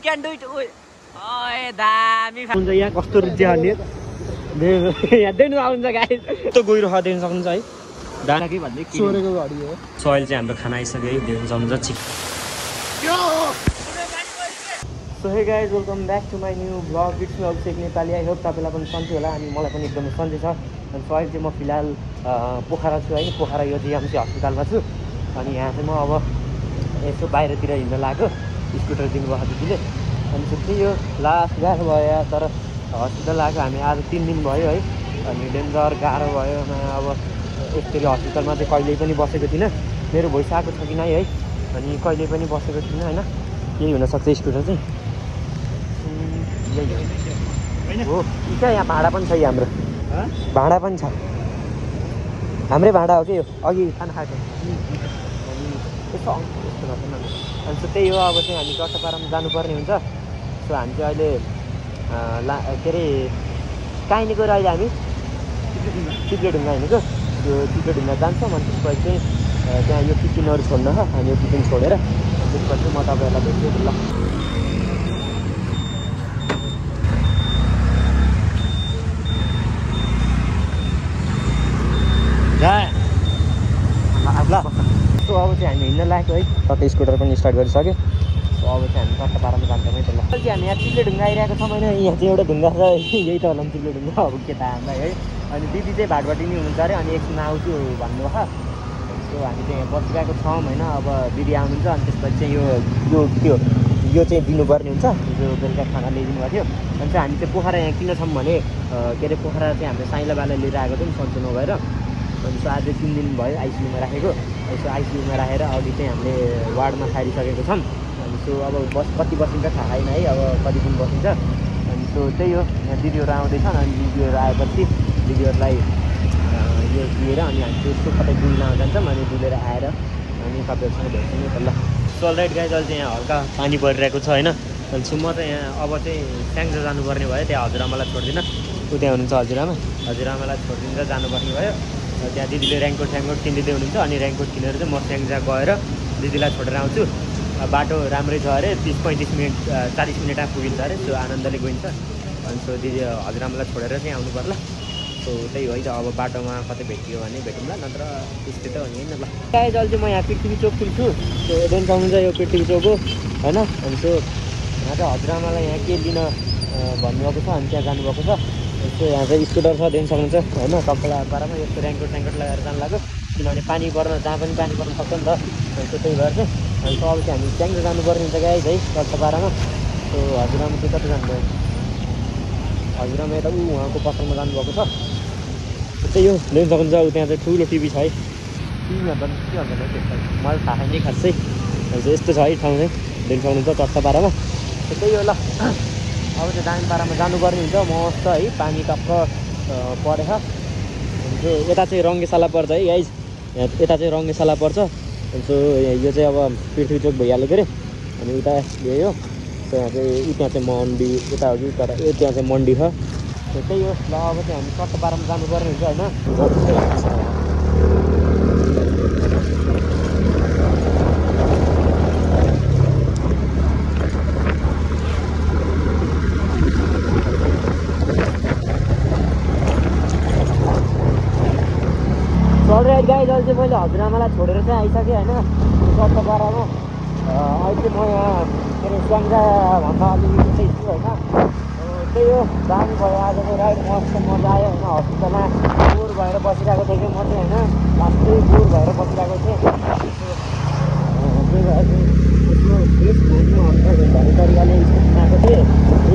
can do it. ओए दामी हुन्छ यहाँ कस्तो रुचि हाल्ने यहाँ देख्नु आउँछ गाइस त्यो गइरह देख्न सक्नुहुन्छ है दाना के भन्दै सोरेको गाडी हो सोइल चाहिँ हाम्रो खाना आइसक्यो है देख्न सक्नुहुन्छ चिक so hey guys welcome back to my new blog it's me Abhishek Nepali I hope तपाईँलाई पनि सन्चै होला अनि मलाई पनि एकदमै सन्चै छ अनि सो अहिले चाहिँ म फिलहाल पोखरा छु है पोखरा यो जिएमसी हस्पिटलमा छु अनि यहाँ चाहिँ म अब यसो बाहिरतिर हिँड्न लाग्यो स्कुटर दिनुभयो दिदीले अनि त्यही यो लास्ट गाह्रो भयो तर हस्पिटल आएको हामी आज 3 दिन भयो है अनि डेन्जर गाह्रो भयो अब यसरी हस्पिटलमा चाहिँ कहिल्यै पनि बसेको थिइनँ मेरो भोइस आएको छ कि नै है अनि कहिल्यै पनि बसेको थिइनँ होइन केही हुनसक्छ स्कुटर चाहिँ हो क्या यहाँ भाडा पनि छ हाम्रो भाडा पनि छ हाम्रै भाडा हो कि यो अघि खाना खाएको अनि यस्तो यस्तो भएको अनि सो त्यही हो अब चाहिँ हामी चट्टपारामा जानुपर्ने हुन्छ सो हामी चाहिँ अहिले के अरे कहाँ हिँडेको अहिले हामी चिप्लेढुङ्गा हिँडेको यो चिप्लेढुङ्गा जान्छौँ अनि त्यसपछि चाहिँ त्यहाँ यो टिफिनहरू छोड्न छ हामी यो टिफिन छोडेर त्यसपछि म तपाईँहरूलाई भेट्छु ल सो अब चाहिँ हामी हिँड्न लाग्यो है टक्कै स्कुटर पनि स्टार्ट गरिसक्यो सो अब चाहिँ हामी चट्टपारामा जान्छौँ है त ल चाहिँ हामी यहाँ चिप्लेढुङ्गा आइरहेको छौँ होइन यहाँ चाहिँ एउटा ढुङ्गा छ यही त होला चिप्लेढुङ्गा अब के त हामीलाई है अनि दिदी चाहिँ भाटबाटी नै हुनुहुन्छ अरे अनि एकछिन आउँछु भन्नुभयो सो हामी चाहिँ यहाँ बसिरहेको छौँ होइन अब दिदी आउनुहुन्छ अनि त्यसपछि चाहिँ यो चाहिँ दिनुपर्ने हुन्छ जो बेलुका खाना ल्याइदिनु भएको थियो अनि चाहिँ हामी चाहिँ पोखरा यहाँ किन छौँ भने के अरे पोखरा चाहिँ हामीले साइला बाला लिएर आएको थियौँ सन्चो नभएर अनि सो आज 3 दिन भयो आइसियुमा राखेको यसो आइसियुमा राखेर अघि चाहिँ हामीले वार्डमा छाडिसकेको छौँ अनि सो अब कति बसिन्छ थाहा छैन है अब कति दिन बसिन्छ अनि सो त्यही हो यहाँ दिदीहरू आउँदैछन् अनि दिदीहरू आएपछि दिदीहरूलाई यो दिएर अनि हामी त्यसको कतै डुल्न जान्छौँ अनि डुलेर आएर अनि तपाईँहरूसँग भेट्छौँ नि त ल सो राइट गाइज अहिले चाहिँ यहाँ हल्का पानी परिरहेको छ होइन अनि सो म चाहिँ यहाँ अब चाहिँ स्याङ्जा जानुपर्ने भयो त्यहाँ हजुरआमालाई छोड्दिनँ ऊ त्यहाँ हुनुहुन्छ हजुरआमालाई छोडिदिन्छ जानुपर्ने भयो त्यहाँ दिदीले रेनकोट किनिदिँदै हुनुहुन्छ अनि रेनकोट किनेर चाहिँ म स्याङ्जा गएर दिदीलाई छोडेर आउँछु बाटो राम्रै छ अरे 30-35 मिनट 40 मिनटमा पुगिन्छ अरे सो आनन्दले गइन्छ अनि सो दिदी हजुरआमालाई छोडेर चाहिँ आउनु पर्ला सो त्यही हो अब बाटोमा कतै भेटियो भने भेटौँला नत्र त्यस्तै त हो नि होइन ल गाइस अहिले चाहिँ म यहाँ पृथ्वी चोक पुग्छु सो देन पाउनुहुन्छ यो पृथ्वी चोक हो होइन अनि सो यहाँ चाहिँ हजुरआमालाई यहाँ के लिन भन्नुभएको छ अनि त्यहाँ जानुभएको छ यस्तो यहाँ चाहिँ स्कुटर छ देख्न सक्नुहुन्छ होइन कपडा पारामा यस्तो रेनकोट लगाएर जानु लाग्यो किनभने पानी पर्न जहाँ पनि पानी पर्न सक्छ नि त अनि त्यही भएर चाहिँ अनि सो अब चाहिँ हामी ट्याङ्क जानुपर्ने हुन्छ गाइस है चट्टपारामा सो हजुरआमा चाहिँ कति जानुभयो हजुरआमा यता उहाँको पसलमा जानुभएको छ त्यही हो देख्न सक्नुहुन्छ त्यहाँ चाहिँ ठुलो टिभी छ है टिभी भन्दा के भन्छ त्यसलाई मलाई थाहा छैन खासै यस्तो छ है ठाउँ चाहिँ देख्न सक्नुहुन्छ चट्टपारामा त्यही हो ल अब चाहिँ दाङपारामा जानुपर्ने हुन्छ मस्त है पानी टक्क परेछ सो यता चाहिँ रङ्गेशाला पर्छ है गाइज यता चाहिँ रङ्गेशाला पर्छ सो यो चाहिँ अब पृथ्वी चोक भइहाल्यो के अरे अनि उता यो सो यहाँ चाहिँ त्यहाँ चाहिँ मन्डी यता हो कि तर त्यहाँ चाहिँ मन्डी छ सो त्यही हो ल अब चाहिँ हामी चट्टपारामा जानुपर्ने हुन्छ होइन अलराइट गाइज अहिले चाहिँ मैले हजुरआमालाई छोडेर चाहिँ आइसकेँ होइन चट्टपारामा अहिले चाहिँ म यहाँ के अरे स्याङ्जाभन्दा अलिकति चाहिँ छु होइन त्यही हो दामी भयो आजको राइड मस्त मजा आयो होइन हस्पिटलमा बोर भएर बसिरहेको थिएँ कि म चाहिँ होइन लास्टै बोर भएर बसिरहेको थिएँ त्यही भएर चाहिँ यसो फ्रेस भोग्नु भन्ने तरिकाले स्कुटरमा आएको थिएँ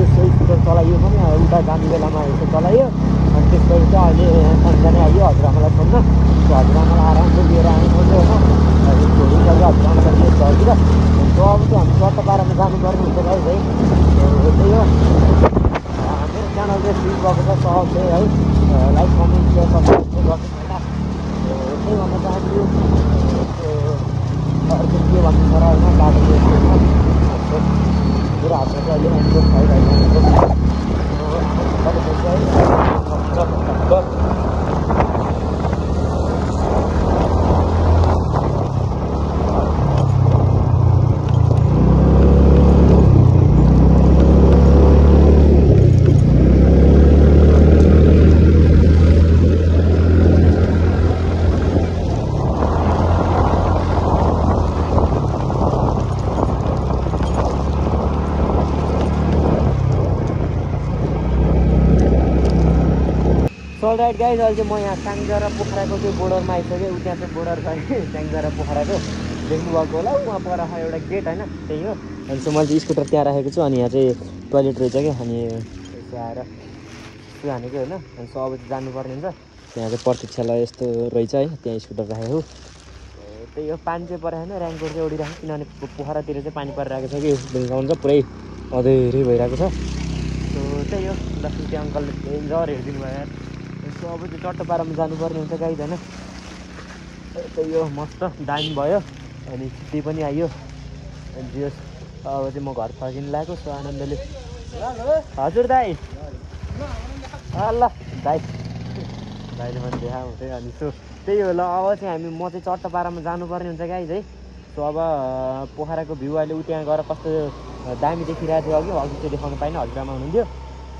यसो स्कुटर चलाइयो पनि उता जाने बेलामा यसो चलाइयो अनि त्यसपछि चाहिँ अहिले सँगसँगै आइयो हजुरआमालाई छोड्न हजुरआमालाई आरामले लिएर आउनुपर्छ होइन हजुरआमालाई लिएर झर्तिर सो अब चाहिँ हामी चट्टपारामा जानुपर्ने हुन्छ गाइस है त्यही हो मेरो च्यानल चाहिँ फ्री भएको छ सहज चाहिँ है लाइक कमेन्ट सेयर सब्सक्राइब चाहिँ गर्नु होइन त्यही भन्न चाहन्छु अर्को के भन्नु छ र होइन बाटोको मेरो हातमा चाहिँ अहिले एन्ड्रोइड भइरहेको सो राइट गाइज अहिले चाहिँ म यहाँ स्याङ्जा र पोखराको त्यो बोर्डरमा आइसकेँ। त्यहाँ चाहिँ बोर्डर छ स्याङ्जा र पोखराको देख्नुभएको होला उहाँ पर एउटा गेट होइन त्यही हो। अनि सो मैले चाहिँ स्कुटर त्यहाँ राखेको छु अनि यहाँ चाहिँ टोइलेट रहेछ क्या अनि यसो आएर सु हानेको होइन। अनि सो अब चाहिँ जानुपर्ने हुन्छ त्यहाँ चाहिँ प्रतीक्षालय यस्तो रहेछ है त्यहाँ स्कुटर राखेको त्यही हो। पानी चाहिँ परेको होइन ऱ्याङ्कोट चाहिँ उडिरहेको किनभने पोखरातिर चाहिँ पानी परिरहेको छ कि ढुङ्गाउनु चाहिँ पुरै अँधेरै भइरहेको छ। सो त्यही हो जस्तो त्यो अङ्कलले डेन्जर हेरिदिनु भयो यार। यसो अब चाहिँ चट्टोपारामा जानुपर्ने हुन्छ गाइज होइन। त्यही हो मस्त दामी भयो अनि छुट्टी पनि आइयो अनि जियोस् अब चाहिँ म घर फर्किनु लागेको सो आनन्दले। हजुर दाइ ल दाइ दाइले पनि देखा हुँदै अनि सो त्यही हो ल अब चाहिँ हामी म चाहिँ चट्टोपारामा जानुपर्ने हुन्छ गाइज है। सो अब पोखराको भ्यू अहिले उ त्यहाँ गएर कस्तो दामी देखिरहेको थियो अघि अघि चाहिँ देखाउनु पाइनँ हजुरआमा हुनुहुन्थ्यो।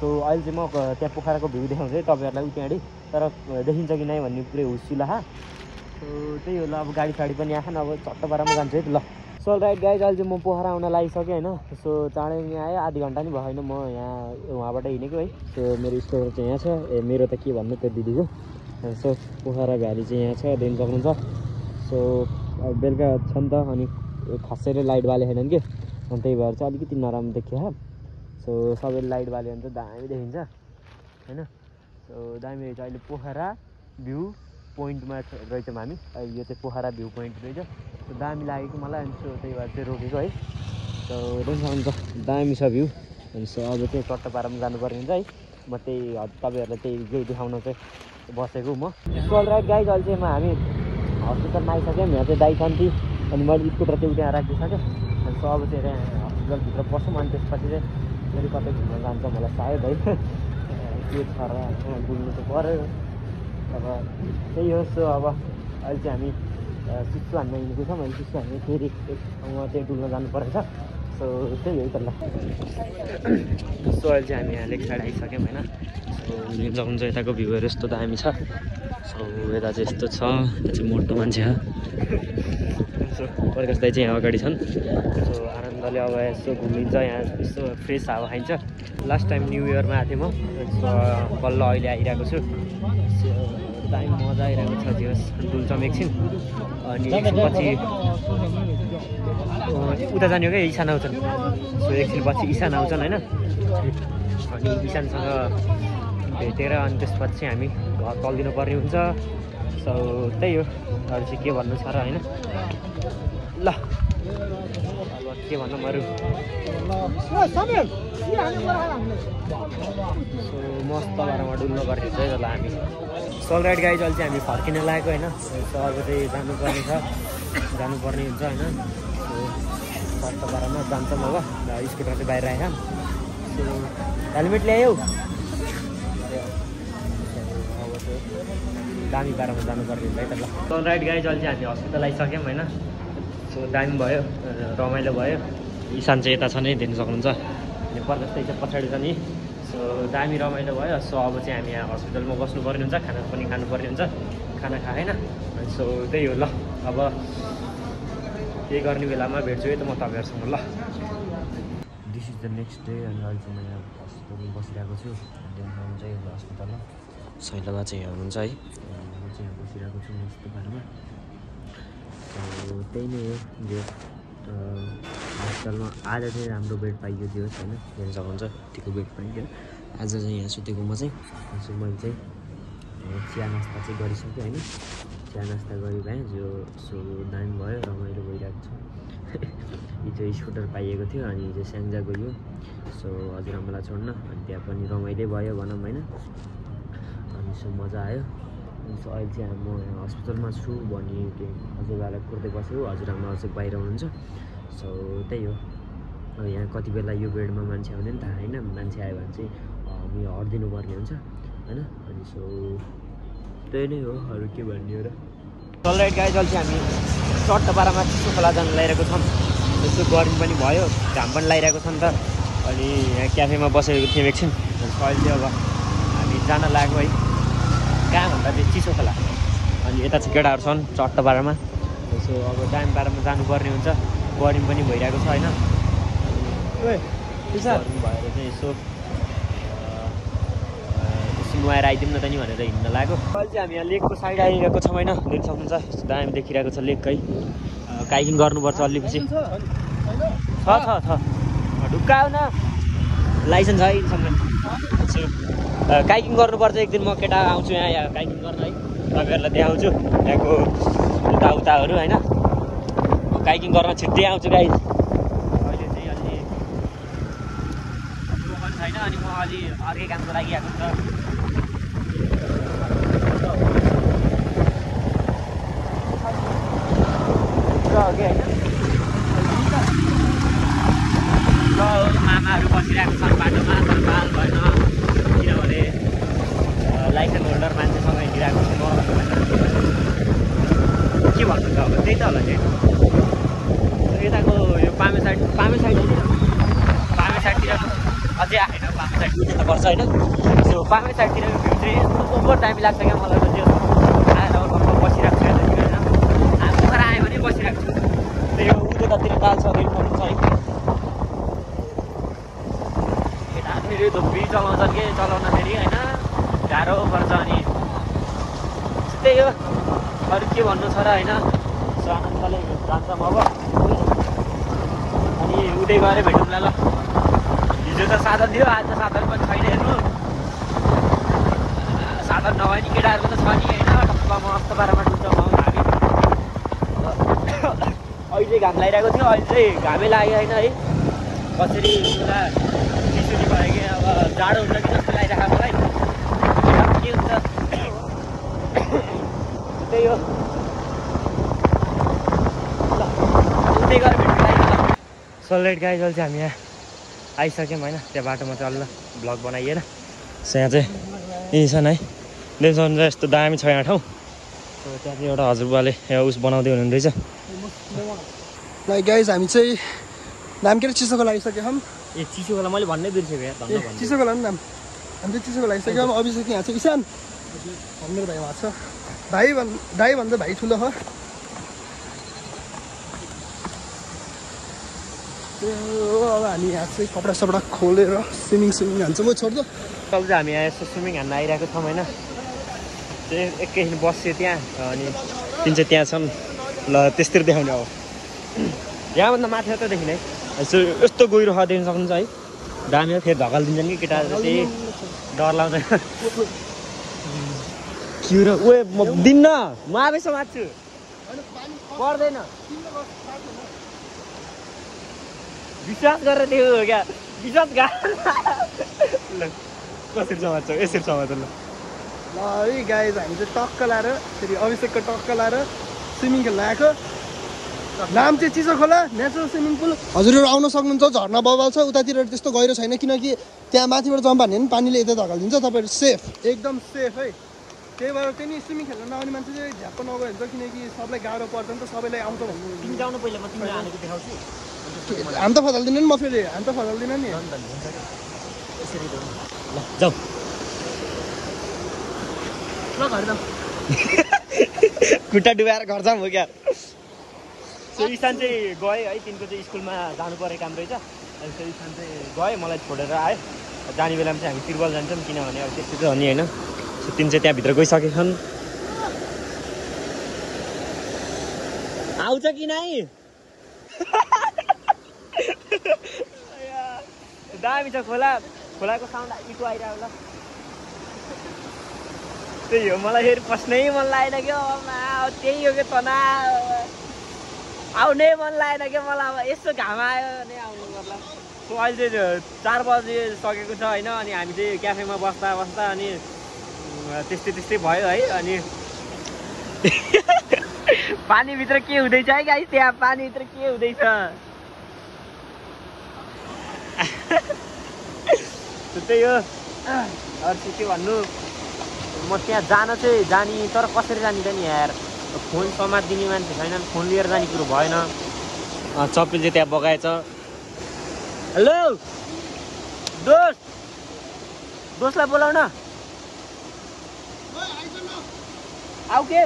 सो अहिले चाहिँ म त्यहाँ पोखराको भ्यू देखाउँछु है तपाईँहरूलाई उ त्यहाँदेखि तर देखिन्छ कि नै भन्ने पुरै हुस्सुला। सो त्यही हो ल अब गाडी साडी पनि आएन अब चट्टोपारामा जान्छु है त ल। सो राइट गाइज अहिले चाहिँ म पोखरा आउन लागिसकेँ होइन। सो चाँडै यहाँ आयो आधी घन्टा नि भएन म यहाँ उहाँबाट हिँडेको है। सो मेरो स्टोर चाहिँ यहाँ छ मेरो त के भन्नु त्यो दिदीको। सो पोखरा भ्याली चाहिँ यहाँ छ देख्न सक्नुहुन्छ। सो अब बेलुका छ नि त अनि खासैले लाइट बाले छैनन् कि अनि त्यही भएर चाहिँ अलिकति नराम्रो देखियो। सो सबैले लाइट बाल्यो भने चाहिँ दामी देखिन्छ होइन। सो दामी रहेछ अहिले पोखरा भ्यू पोइन्टमा रहेछौँ हामी अहिले यो चाहिँ पोखरा भ्यू पोइन्ट रहेछ। सो दामी लागेको मलाई अनि सो त्यही भएर चाहिँ रोकेको है। सो देख्नुहुन्छ दामी छ भ्यू अनि सो अब चाहिँ चट्टोपारामा जानुपर्ने हुन्छ है। म त्यही तपाईँहरूलाई त्यही देखाउन चाहिँ बसेको म। सो राइट गाइज अहिले चाहिँ हामी हस्पिटलमा आइसक्यौँ। यहाँ चाहिँ दाइ छन् ती अनि मैले स्कुटर चाहिँ त्यहाँ राखिसकेँ अनि सो अब चाहिँ हस्पिटलभित्र पसौँ अनि त्यसपछि चाहिँ फेरि कतै घुम्न जान्छ मलाई सायद है के छ र बुझ्नु त पऱ्यो अब त्यही हो। सो अब अहिले चाहिँ हामी सिस्सु हान्न हिँडेको छौँ अनि सिस्सु हान्ने फेरि एक ठाउँमा चाहिँ डुल्न जानु परेछ। सो त्यही हो त ल। सो अहिले चाहिँ हामी यहाँ लेक साइड आइसक्यौँ होइन। सो हेर्न सक्नुहुन्छ यताको भ्यूहरू यस्तो दामी छ। सो यता चाहिँ यस्तो छ यता चाहिँ मोटो मान्छे हो। सो प्रकाश दाइ चाहिँ यहाँ अगाडि छन्। सो आनन्दले अब यसो घुमिन्छ यहाँ यस्तो फ्रेस हावा खाइन्छ। लास्ट टाइम न्यु इयरमा आएको थिएँ म। सो बल्ल अहिले आइरहेको छु। सो दामी मजा आइरहेको छ दिवस डुल्छौँ एकछिन अनि एकछिनपछि उता जाने हो क्या इसान आउँछन्। सो एकछिनपछि इसान आउँछन् होइन अनि इसानसँग भेटेर अनि त्यसपछि हामी घर चल्दिनु पर्ने हुन्छ। सो त्यही हो अरू चाहिँ के भन्नु छ र होइन ल। अब के भनौँ अरू सो मस्त पारामा डुल्नु पर्ने हुन्छ है ल हामी। सो राइट गाइज अहिले चाहिँ हामी फर्किन लागेको होइन। सो अब चाहिँ जानुपर्ने हुन्छ होइन। सो चट्टोपारामा जान्छौँ अब स्कुटर चाहिँ बाहिर आएर। सो हेलमेट ल्यायौ अब चाहिँ दामी पारामा जानुपर्ने हुन्छ है त ल। सो राइट गाइज अहिले चाहिँ हामी हस्पिटल आइसक्यौँ होइन। सो दामी भयो रमाइलो भयो। इसान चाहिँ यता छ नि देख्न सक्नुहुन्छ अनि प्रकाश चाहिँ पछाडि छ नि। सो दामी रमाइलो भयो। सो अब चाहिँ हामी यहाँ हस्पिटलमा बस्नुपर्ने हुन्छ खाना पनि खानुपर्ने हुन्छ खाना खाएन अनि सो त्यही हो ल। अब केही गर्ने बेलामा भेट्छु है त म तपाईँहरूसँग ल। This is the next day अनि अहिले चाहिँ म यहाँ हस्पिटलमा बसिरहेको छु। देख्नुहुन्छ यो हस्पिटलमा शैलबा चाहिँ यहाँ हुनुहुन्छ है। म चाहिँ यहाँ बसिरहेको छु मस्तो पारामा। सो त्यही नै हो जो हस्पिटलमा आज चाहिँ राम्रो बेड पाइयो दियोस् होइन। हेर्न सक्नुहुन्छ यतिको बेड पाइयो आज चाहिँ यहाँ सुतेको म चाहिँ। सो मैले चाहिँ चिया नास्ता चाहिँ गरिसकेँ होइन। चिया नास्ता गरी भएँ जो सो दामी भयो रमाइलो भइरहेको छ। हिजो स्कुटर पाइएको थियो अनि हिजो स्याङ्जा गयो। सो हजुरआमालाई छोड्न अनि त्यहाँ पनि रमाइलो भयो भनौँ होइन। अनि सो मजा आयो। अनि सो अहिले चाहिँ म यहाँ हस्पिटलमा छु भने हजुरबालाई कुर्दै बसेको हजुरआमा चाहिँ बाहिर हुनुहुन्छ। सो त्यही हो यहाँ कति बेला यो बेडमा मान्छे आउने नि थाहा होइन। मान्छे आयो भने चाहिँ हामी हटिदिनु पर्ने हुन्छ होइन। अनि सो त्यही नै हो अरू के भन्ने हो र। राइट गाइज अहिले चाहिँ हामी चट्टोपारामा चिसो खोला जानु लागिरहेको छौँ। यसो गर्मी पनि भयो घाम पनि लागिरहेको छ नि त अनि यहाँ क्याफेमा बसेको थियौँ एकछिन। अहिले चाहिँ अब हामी जान लागेको है कहाँ भन्दा चाहिँ चिसो खोला अनि यता चाहिँ केटाहरू छन् चट्टोपारामा। यसो अब दामी पारामा जानुपर्ने हुन्छ गर्मी पनि भइरहेको छ होइन। भएर चाहिँ यसो नुहाएर आइदिउँ न त नि भनेर हिँड्न लाग्यो। अहिले चाहिँ हामी यहाँ लेकको साइड आइरहेको छौँ होइन, देख्न सक्नुहुन्छ दामी देखिरहेको छ लेक है। काइकिङ गर्नुपर्छ अलिपछि छ ढुक्का आउन लाइसेन्स है सँगै काइकिङ गर्नुपर्छ एक दिन। म केटा आउँछु यहाँ काइकिङ गर्न है, तपाईँहरूलाई देखाउँछु यहाँको उताउताहरू होइन। काइकिङ गर्न छिट्टै आउँछु गाइस। अहिले चाहिँ अलि छैन अनि म अलि अर्कै कामको लागि आएको छ। मामाहरू बसिरहेको छन् बाटोमा, तर पाल भएन किनभने लाइसेन्स होल्डर मान्छेसँग हिँडिरहेको छु म। के भन्नु त अब त्यही त होला नि। यताको यो पामे साइडतिर अझै आएन। पामे साइड उता पर्छ होइन। सो पामे साइडतिर भ्यू चाहिँ ओभर दामी लाग्छ क्या मलाई त। त्यो आएर बसिरहेको छ होइन, हामी पोखरा आयो भने बसिरहेको छु। त्यो उतातिर ताल छ है। केटाहरूले धुप्पी चलाउँछन् कि चलाउँदाखेरि होइन गाह्रो पर्छ। अनि त्यही हो, अरू के भन्नु छ र होइन। सो आनन्दले जान्छौँ अब। अनि उतै गएर भेटौँला ल। हिजो त साधन थियो, आज त साधन पनि छैन। हेर्नु साधन नभए नि केटाहरूको त छ नि होइन। टक्क मस्त पारामा डुल्छौँ हामी। अहिले घाम लागिरहेको थियो, अहिले चाहिँ घामै लाग्यो होइन है। कसरी पुरा बिजुली भयो कि अब जाडो हुन्छ कि जस्तो लागिरहेको मलाई। के हुन्छ त्यही हो। ल उतै गएर भेट्नु लागि ल। सलेट गाइज अहिले चाहिँ हामी यहाँ आइसक्यौँ होइन। त्यहाँ बाटोमा चाहिँ अलि भ्लग बनाइएन। सो यहाँ चाहिँ यही छन् है, देख्नुहुन्छ यस्तो दामी छ यहाँ ठाउँ। त्यहाँ चाहिँ एउटा हजुरबाले यहाँ उस बनाउँदै हुनुहुँदो रहेछ। लाइक गाइज हामी चाहिँ नाम के अरे चिसोखोला आइसक्यौँ हम। ए चिसोखोला मैले भन्नै बिर्सेको यार। चिसोखोला नि नाम। हामी चाहिँ चिसोखोला आइसक्यौँ। अभिषेक यहाँ चाहिँ इसान मेरो भाइ उहाँ छ। दाई भन्दा भाइ ठुलो हो। अब हामी यहाँ चाहिँ कपडा सपडा खोलेर स्विमिङ हान्छौँ। म छोड्दो तब चाहिँ हामी यहाँ यसो स्विमिङ हान्न आइरहेको छौँ होइन। त्यो एकैछिन बस्यो त्यहाँ अनि तिन चाहिँ त्यहाँ छन्। ल त्यस्तै देखाउने अब यहाँभन्दा माथि यतादेखि है यसो यस्तो गहिरो देख्न सक्नुहुन्छ है। दामी फेरि धकालिदिन्छन् कि केटाहरू चाहिँ डर लाग्दैन। के र ओए म दिन्न, म आफैसँग मात्छु पर्दैन। विश्वास गरेर त्यो हो क्या, विश्वास ल कसरी समात्छौ यसरी समात्छ ल। है गाइज हामी चाहिँ टक्क लाएर फेरि अभिषेकको टक्क लाएर स्विमिङ खेल्न आएको। नाम चाहिँ चिसोखोला नेचुरल स्विमिङ पुल। हजुरहरू आउन सक्नुहुन्छ। झर्ना बबाल छ उतातिर, त्यस्तो गहिरो छैन किनकि त्यहाँ माथिबाट जम्प हान्यो भने पानीले यता धकालिदिन्छ। तपाईँहरू सेफ, एकदम सेफ है। त्यही भएर त्यही नि स्विमिङ खेल्न नआउने मान्छे चाहिँ झ्याप्प नगयो हुन्छ किनकि सबलाई गाह्रो पर्छ नि त। सबैलाई आउँछ भन्नु तिमीजाउनु पहिला म तिमीलाई हानेको देखाउँछु। हामी त फजाल्दिनँ नि, म फेरि हामी त फजाल्दिनँ नि। ल जाऊ ल घर जाऊ। खुट्टा डुबाएर घर जाऊँ हो क्या। इसान चाहिँ गयो है, तिनको चाहिँ स्कुलमा जानु पर्ने काम रहेछ। अनि त्यो इसान चाहिँ गयो, मलाई छोडेर आयो। जाने बेलामा चाहिँ हामी तिरुबल जान्छौँ किनभने अब त्यस्तो चाहिँ अनि होइन। सो तिन चाहिँ त्यहाँभित्र गइसकेका छन्। आउँछ कि नै दामी छ खोला। खोलाको साउन्ड इको आइरहेको ल। त्यही हो, मलाई फेरि पस्नै मन लागेन क्या। त्यही हो क्या तना आउनै मन लागेन क्या मलाई। अब यस्तो घाम आयो भने आउनु पर्ला। सो अहिले चाहिँ 4 बजी सकेको छ होइन। अनि हामी चाहिँ क्याफेमा बस्दा अनि त्यस्तै भयो है। अनि पानीभित्र के हुँदैछ है गाइस, त्यहाँ पानीभित्र के हुँदैछ त्यही हो। अरू चाहिँ के भन्नु, म त्यहाँ जाने तर कसरी जाने त नि यार। फोन समातिदिने मान्छे छैन, फोन लिएर जाने कुरो भएन। चप्पल चाहिँ त्यहाँ बगाएछ। हेलो दोस्तलाई बोलाउ न। आऊ के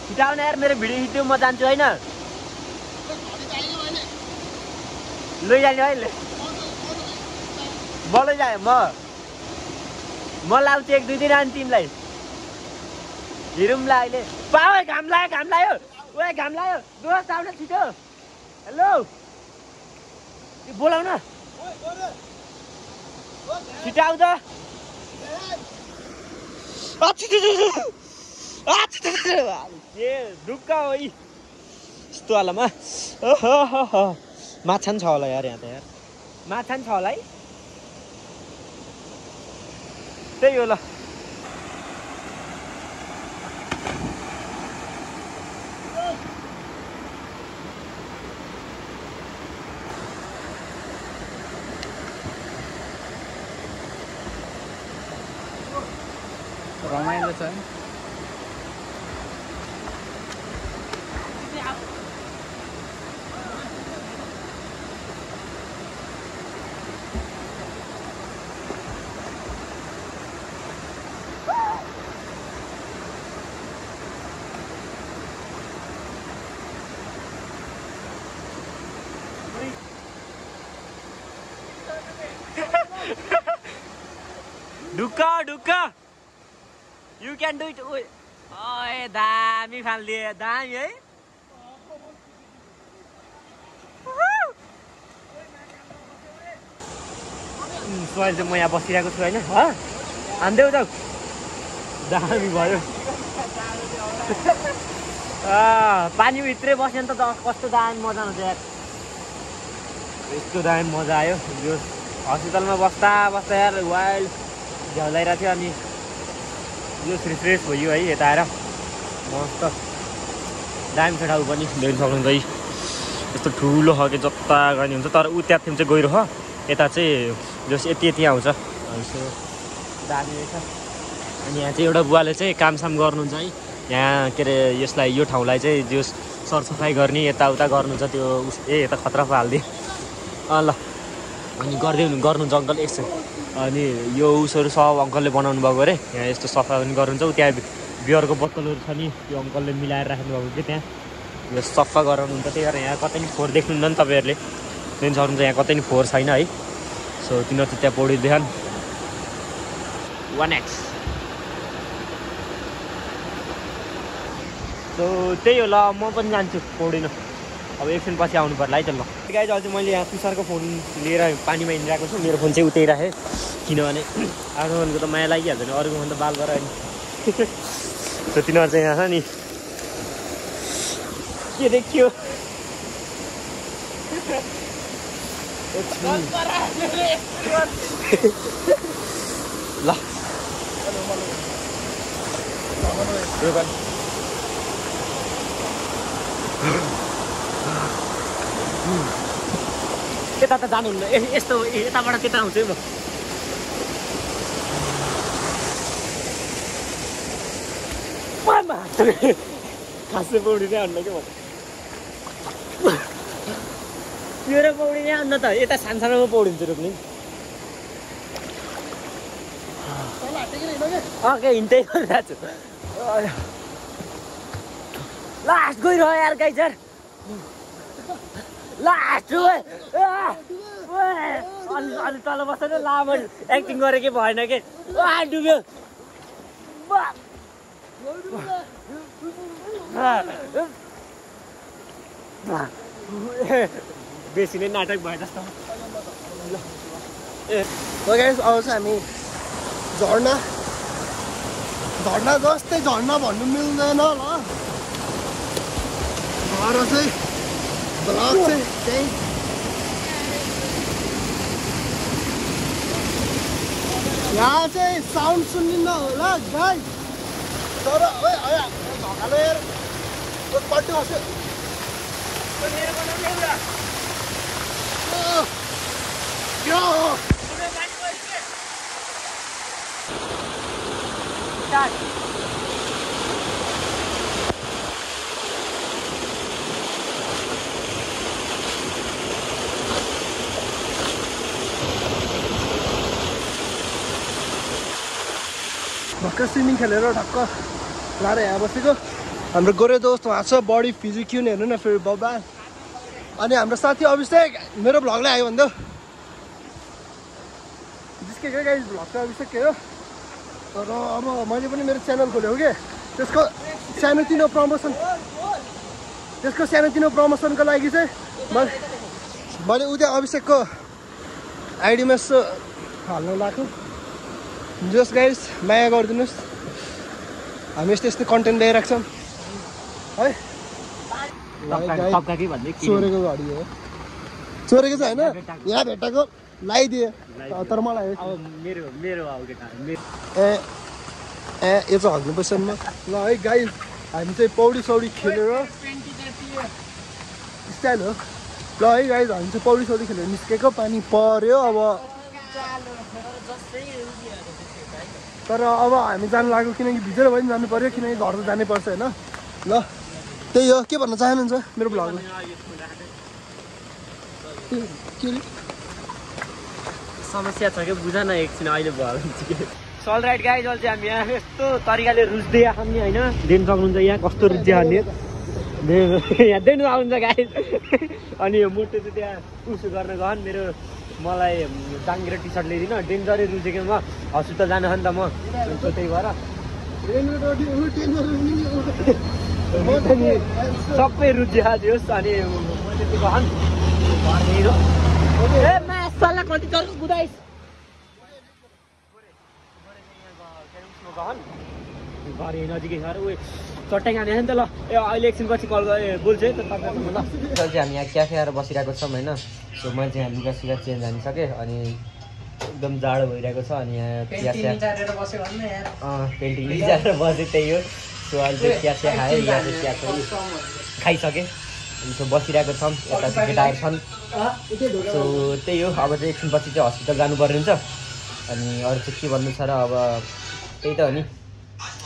छिटो आउन यार, मेरो भिडियो खिच्यो म जान्छु होइन। लैजाने अहिले बलै जाएँ म। म लाउँछु 1-2 दिन अनि तिमीलाई हिरुम्ला अहिले पाओ घाम लाग्यो ओए घाम लाग्यो दोस्त आउन छिटो हेलो बोलाउ न छिटो आउ त के ढुक्क हो यस्तो वालामा माछा नि छ होला यार यहाँ त यार माछा नि छ होला है त्यही हो ल रमाइलो छ ढुक्क You can do it. ओए दामी फाल्दिए दामी है सोइल चाहिँ म यहाँ बसिरहेको छु होइन हान्देऊ त दामी भयो पानीभित्रै बस्यो नि त कस्तो दामी मजा आउँछ यार यस्तो दामी मजा आयो यो हस्पिटलमा बस्दा यार वाइल्ड झ्याउलाइरहेको थियो अनि यो फ्रेस भयो है यता आएर मस्त दामी छ ठाउँ पनि देख्न सक्नुहुन्छ है यस्तो ठुलो खालको जता गर्ने हुन्छ तर उ त्यहाँ चाहिँ गहिरो हो यता चाहिँ जस यति आउँछ यसो दामी रहेछ अनि यहाँ चाहिँ एउटा बुवाले चाहिँ कामसाम गर्नुहुन्छ है यहाँ के अरे यसलाई यो ठाउँलाई चाहिँ जो सरसफाइ गर्ने यताउता गर्नुहुन्छ त्यो यता खतरा पो हालिदिए ल अनि गर्नुहुन्छ अङ्कल एकछिन अनि यो उसहरू सब अङ्कलले बनाउनु भएको अरे यहाँ यस्तो सफा पनि गर्नुहुन्छ त्यहाँ बियरको बोतलहरू छ नि त्यो अङ्कलले मिलाएर राख्नु भएको कि त्यहाँ यो सफा गराउनुहुन्छ त्यही भएर यहाँ कतै नि फोहोर देख्नुहुन्न नि तपाईँहरूले देख्न सक्नुहुन्छ यहाँ कतै नि फोहोर छैन है सो तिनीहरू चाहिँ त्यहाँ पौडिँदैछन् 1x सो त्यही हो ल म पनि जान्छु पौडिन अब एकछिन पछि आउनु पर्ला है त ल गाइज अझै मैले यहाँ तुषारको फोन लिएर पानीमा हिँडिरहेको छु मेरो फोन चाहिँ उतै राखेँ किनभने आफ्नो फोनको त माया लागिहाल्छ नि अरूको फोन त बाल गरायो नि सो तिनीहरू चाहिँ यहाँ छ नि के देखियो ल यता त जानुहुन्न यस्तो यताबाट त्यता आउँछु म खासै पौडी नै हान्न कि म मेरो पौडी नै हान्न त यता सानसानोमा पौडिन्छु रोक्ने ओके हिँड्दै गरिरहेको छु लास्ट गइरह्यो यार गाइजर लास्ट अलि तल बस्छ नि लामो एक्टिङ गरेकै भएन कि डुब्यो बेसी नै नाटक भयो जस्तो गाइस अब चाहिँ हामी झर्ना जस्तै झर्ना भन्नु मिल्दैन ल घर चाहिँ ब्लग चाहिँ त्यही यहाँ चाहिँ साउन्ड सुनिन्न होला गाइस तर झकालो हेर पट्टि बस्यो क्या हो भर्खर स्विमिङ खेलेर ढक्क लाएर यहाँ बसेको हाम्रो गोरे दोस्त उहाँ छ बडी फिजिक्युन हेर्नु न फेरि बाबा अनि हाम्रो साथी अभिषेक मेरो भ्लगलाई आयो भन्दा जिस्केको गाइस भ्लग चाहिँ अभिषेक हो तर अब मैले पनि मेरो च्यानल खोलेँ हो कि त्यसको सानोतिनो प्रमोसनको लागि चाहिँ मैले उता अभिषेकको आइडीमा यसो हाल्न लाग्यो। जस गाइस माया गरिदिनुहोस्, हामी यस्तो यस्तो कन्टेन्ट ल्याइरहेको छौँ है। चोरेको घडी हो, चोरेको चाहिँ होइन, यहाँ भेट्टाको लगाइदिए तर मलाई यो चाहिँ हग्नु पर्छ नि। ल है गाइस हामी चाहिँ पौडी सौडी खेलेर स्टाइल हो। ल है गाइस हामी चाहिँ पौडी सौडी खेलेर निस्केको, पानी पर्यो अब, तर अब हामी जानु लाग्यो किनकि भिजेर भए पनि जानु पर्यो, किनकि घर त जानै पर्छ होइन। ल त्यही हो, के भन्न चाहनुहुन्छ मेरो भ्लगमा? के समस्या छ कि बुझ न एकछिन अहिले भयो चल राइट गाइज। अहिले चाहिँ हामी यहाँ यस्तो तरिकाले रुच्दै आएको नि होइन, देख्नु सक्नुहुन्छ यहाँ कस्तो रुच्दै हाल्ने यहाँ देख्नु आउनुहुन्छ गाइज। अनि मोटो चाहिँ त्यहाँ उसो गर्न गएन, मेरो मलाई टाङ्गेर टी सर्ट ल्याइदिन, डेन्जरै रुचेको म हस्पिटल जानु हो नि त म, त्यही भएर सबै रुचिया थियोस्। अनि त्यति गहन कति चल्छ बुझाइस घरे नजिकै घर उयो चट्टाइ खाने नि त। ल ए अहिले एकछिन पछि कल गरेँ बोल्छु है त तपाईँसँग। ल चाहिँ हामी यहाँ क्याफे आएर बसिरहेको छौँ होइन। सो मैले चाहिँ लुगा सुगा चेन्ज हानिसकेँ, अनि एकदम जाडो भइरहेको छ। अनि यहाँ पेन्टिङ लिजाएर बसेँ, त्यही हो। सो अहिले चाहिँ चिया खाएँ, यहाँ चाहिँ चिया खाइसकेँ। अनि सो बसिरहेको छौँ, यता चाहिँ केटाहरू छन्। सो त्यही हो, अब चाहिँ एकछिन पछि चाहिँ हस्पिटल जानुपर्ने हुन्छ। अनि अरू चाहिँ के भन्नु छ र, अब त्यही त हो नि,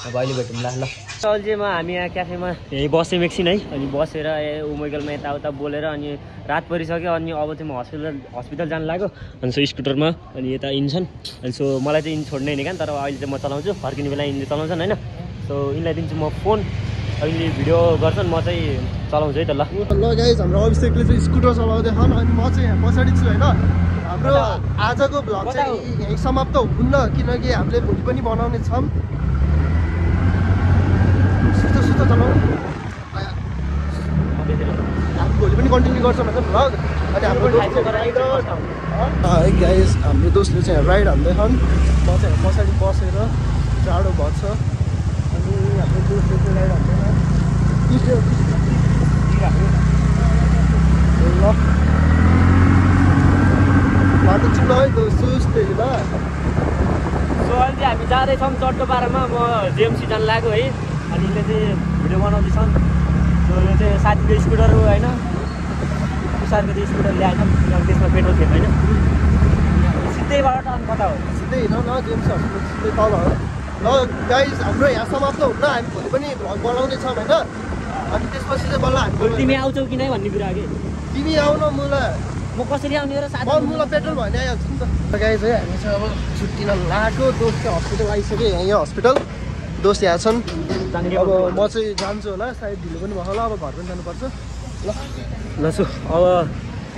अब अहिले भेटौँला। ल अहिले चाहिँ हामी यहाँ क्याफेमा यहीँ बस्यौँ एकछिन है। अनि बसेर उमेगलमा यताउता बोलेर अनि रात परिसक्यो। अनि अब चाहिँ म हस्पिटल जानु लाग्यो। अनि सो स्कुटरमा अनि यता इन्छन्। अनि सो मलाई चाहिँ इन छोड्ने होइन क्या, तर अहिले चाहिँ म चलाउँछु, फर्किने बेला यिनले चलाउँछन् होइन। सो यिनलाई दिन्छु म फोन, अहिले भिडियो गर्छन्, म चाहिँ चलाउँछु है त। ल ल गाइस हाम्रो अभिषेकले चाहिँ स्कुटर चलाउँदै छन्, अनि म चाहिँ यहाँ पछाडि छु होइन। हाम्रो आजको भ्लग चाहिँ यहीँ समाप्त हुन्न, किनकि हामीले भोलि पनि बनाउने छौँ। सुस्तो चलाउनु हामी भोलि पनि कन्टिन्यू गर्छौँ होइन भ्लग। अनि हाम्रो गाइस हाम्रो दोस्तले चाहिँ राइड हान्दैछन्, म चाहिँ पछाडि बसेर जाडो भन्छ। अनि हाम्रो दोस्तले चाहिँ राइड हान्दैन। बाटो चुलो है दोस्त त्यही ल। सो अहिले चाहिँ हामी जाँदैछौँ चट्टोपारामा, म जेएमसी जानु लाग्यो है। अनि यसले चाहिँ भिडियो बनाउँदैछन्। सो यो चाहिँ साथीको स्कुटर हो होइन, तुषारको चाहिँ स्कुटर ल्याएछौँ, त्यसमा पेट्रोल थियो होइन। सिधैबाट अनि कता हो सिधै हिँड न, जेएमसी हस्पिटल सिधै तल हो। ल गाइस हाम्रो यहाँ समाप्त हुन्न, हामी भोलि पनि भ्लग बनाउने छौँ होइन। अनि त्यसपछि चाहिँ बल्ल हामी तिमी आउँछौ कि नै भन्ने कुरा कि तिमी आउन, म कसरी आउने र साथी मलाई पेट्रोल भन्ने आइहाल्छ नि त। गाइस है हामी चाहिँ अब छुट्टिन लाग्यो, दोस्त चाहिँ हस्पिटल आइसक्यो, यहाँ हस्पिटल दोस्त यहाँ छन्। अब म चाहिँ जान्छु होला, सायद ढिलो पनि भयो होला, अब घर पनि जानुपर्छ। ल सो अब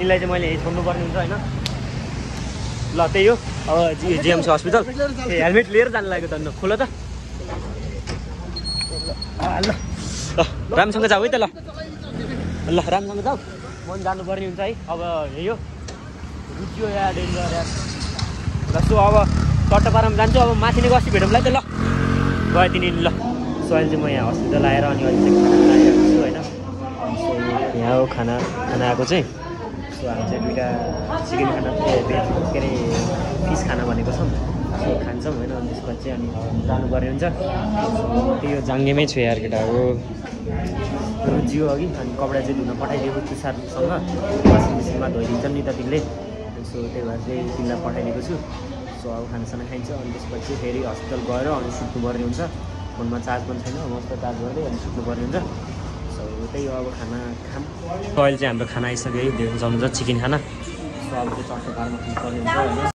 यिनलाई चाहिँ मैले यही छोड्नुपर्ने हुन्छ होइन। ल त्यही हो, अब जिएमसी हस्पिटल हेलमेट लिएर जानु लाग्यो त। खोल त ल राम्रोसँग जाऊ है त। ल राम्रोसँग जाऊ, म पनि जानुपर्ने हुन्छ है। अब यही हो, रुच्यो या डेन्जर या। ल सो अब चट्टोपारामा जान्छु, अब माथि नै अस्ति भेटौँला है त। ल गयो तिनी। ल सो अहिले चाहिँ म यहाँ हस्पिटल आएर अनि अहिले चाहिँ खाना खाइरहेको छु होइन। सो यहाँ हो खाना आएको चाहिँ। सो हामी चाहिँ दुइटा चिकन खाना के अरे फिस खाना भनेको छौँ, सो खान्छौँ होइन। अनि त्यसपछि अनि जानुपर्ने हुन्छ। त्यही हो, जाङ्गेमै छु यार केटा हो, जियो अघि। अनि कपडा चाहिँ धुन पठाइदिएको तुषारसँग, वासिङ मेसिनमा धोइदिन्छन् नि त तिमीले। सो त्यही भएर चाहिँ तिमीलाई पठाइदिएको छु। सो अब खानासाना खाइन्छ, अनि त्यसपछि फेरि हस्पिटल गएर अनि सुत्नुपर्ने हुन्छ। फोनमा चार्ज पनि छैन, मस्त चार्ज गर्दै अनि सुत्नुपर्ने हुन्छ। सो त्यही हो, अब खाना खाम। अहिले चाहिँ हाम्रो खाना आइसक्यो है, देख्न सक्नुहुन्छ चिकन खाना। सो अब चाहिँ चट्टोपारामा खानुपर्ने हुन्छ होइन।